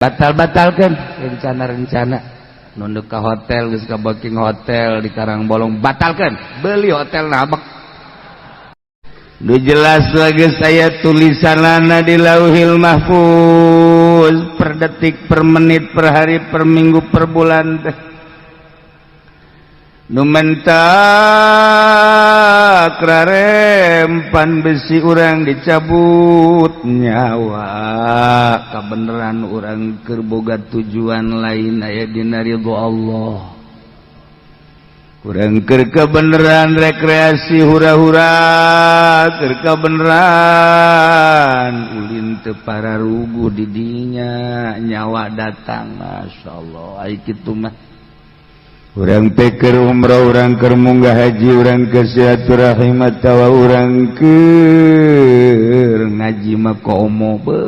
Batal-batalkan rencana-rencana nunduk ke hotel, geus ka booking hotel di Karangbolong, batalkan, beli hotel nabek. Nu jelas lagi saya tulisanana di Lauhil Mahfuz per detik, per menit, per hari, per minggu, per bulan teh. Nu mentak rarempan besi urang dicabut nyawa, kabeneran urang keur boga tujuan lain aya dina ridho Allah. Kurang keur kebeneran rekreasi hura-hura, keur kebeneran ulin teu pararuguh di dinya, nyawa datang. Masya Allah, ai kitu mah. Urang teh keur umroh, urang keur munggah haji, urang ke silaturahim atawa urang keur ngaji mah komo be.